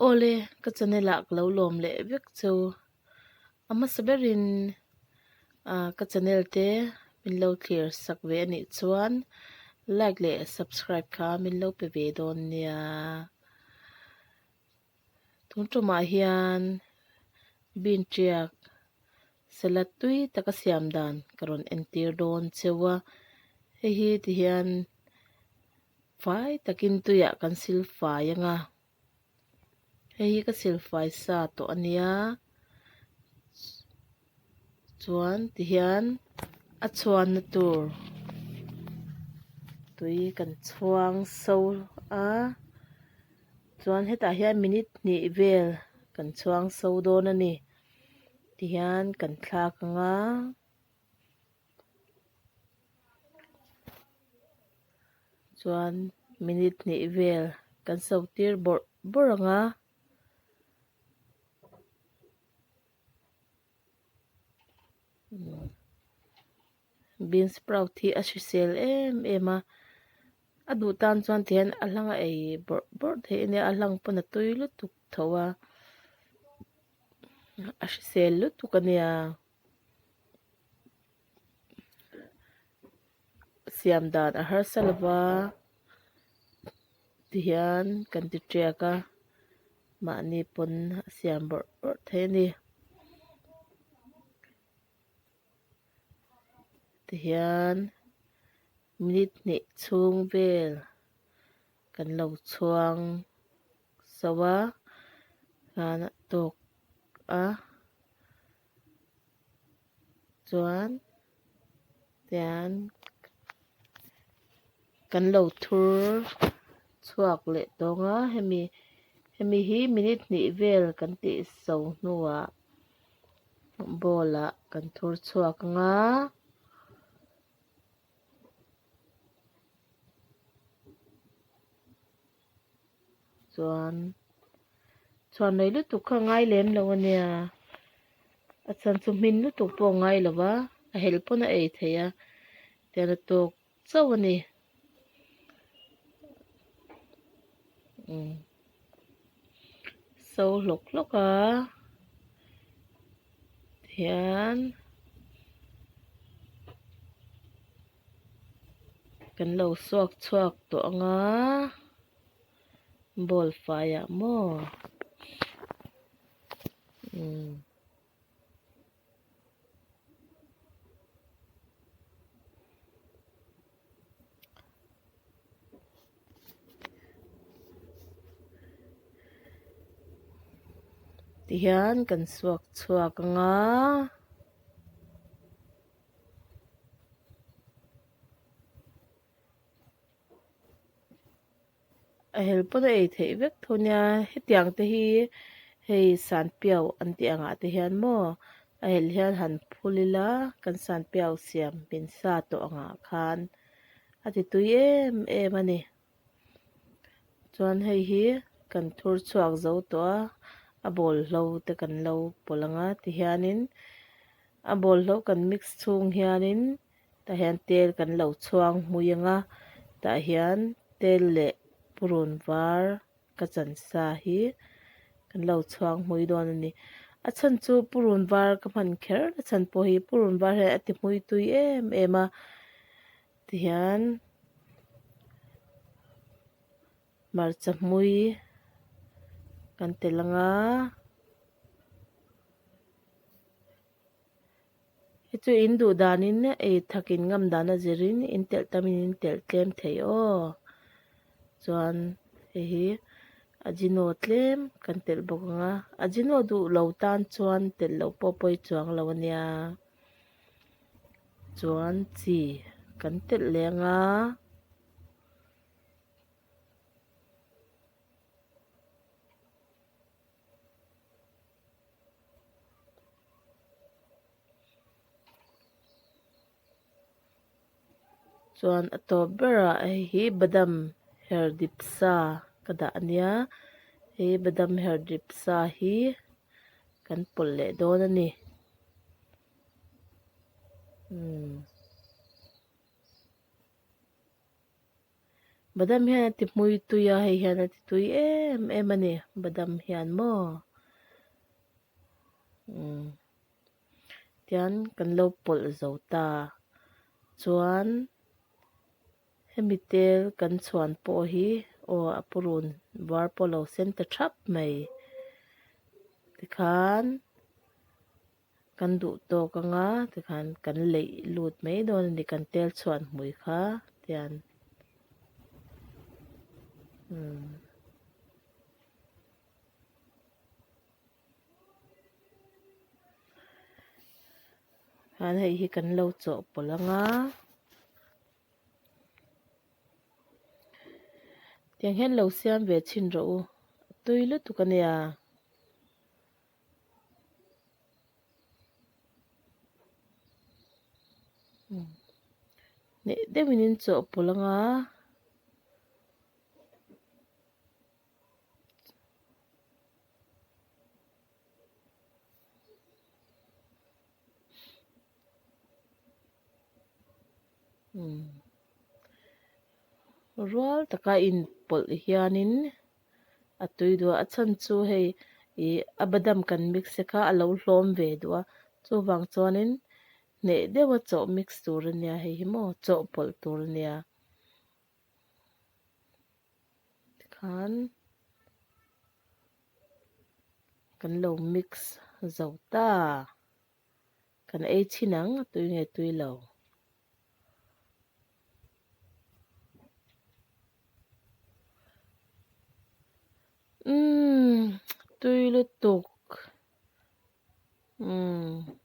Awle, ka channel ah ka lo lawm leh vek chu. A hmasa berin ah ka channel te min lo thlir sak ve a nih chuan like leh subscribe kha min lo pe ve dawn nia. Tun tumah hian bean tiak salad tui taka siam dan ka rawn entir dawn cheu a, hei hi tihian fai takin tuiah kan sil fai anga hei hi ka sil fai sa tawh a nia chuan tihian a chhuanna tur tui kan chhuang so a chuan hetah hian minute hnih vel kan chhuang so dawn a ni tihian kan thlak anga. Chuan minute hnih vel kan so tir bawrh bawrh ang a. Bean sprout hi a hrisel em em a, a duh tan chuan tihian a hlang a ei bawrh bawrh theih a nia a hlang pawn a tui lutuk tho a, a hrisel lutuk a nia. Siam dan a harsa lova tihian kan ti tiak a mahni pawn a siam bawrh bawrh thei a ni tihian minute hnih chhung vel kan lo chhuang so a a tawk a. Chuan tian kan lo thur chhuak leh tawng a hemi hemi hi minute hnih vel kan tih so hnuah bowl ah kan thur chhuak ang a. Chuan chhuan mai lutuk kha a ngai lem lo a nia a chhan chu hmin lutuk pawh a ngai lo va a hel pawn a ei theih a tian a tawk chauh a ni umm so hlawk hlawk a tihian. Kan lo suak chhuak tawh ang a, bowl faiah maw umm. Tihian kan suak chhuak ang a. A hel pawn a ei theih vek tho nia hetiang te hi hei sanpiau an tih angah te hian maw a hel hian han phul ila kan sanpiau siam min sa tawh angah khan a ti tui em em a ni. Chuan hei hi kan thur chhuak zo tawh a, a bawlhlo te kan lo pawlh ang a tihianin a bawlhlo kan mix chhung hianin tah hian tel kan lo chhuang hmui ang a tah hian tel leh purun var ka chan sa hi kan lo chhuang hmui dawn a ni. A chhan chu purun var ka hman kher a chhan pawh hi purun var hian a ti hmui tui em em a. Tihian hmarcha hmui kan tel ang a hei chu in duh danin ei thak in ngam dan a zirin in telh tamin in telh tlem thei aw chuan hei hi ajino tlem kan telh bawk ang a ajino duh lo tan chuan telh loh pawh pawi chuang lo a nia. Chuan chi kan telh leh ang a. Chuan a tawp berah hei hi badam her dip sa ka dah a nia he badam her dip sa hi kan pawlh leh dawn a ni. Umm. Badam hian a ti hmui tui a, hei hian a ti tui em em a ni badam hian maw umm tian kan lo pawlh zo ta chuan hemi tel kan chhuan pawh hi aw a purun var pawh a lo sen ta thap mai tikhan. Kan duh tawk anga tikhan kan leih lut mai dawn a ni kan tel chhuan hmui kha tian umm khan hei hi kan lo chawhpawlh anga tiang hian lo siam ve chhin rawh u a tui lutuk a nia. Hneh deuhin in chawhpawlh anga Rual taka inpawlh hianin a tui duh a, a chhan chu hei ih a badam kan mix te kha a lo hlawm ve duh a, chuvang chuanin hneh deuha chawh mix tur a nia hei hi maw chawhpawlh tur a nia. Tikhan kan lo mix zo ta. Kan ei chhin ang a tui nge tui lo. Umm tui lutuk umm.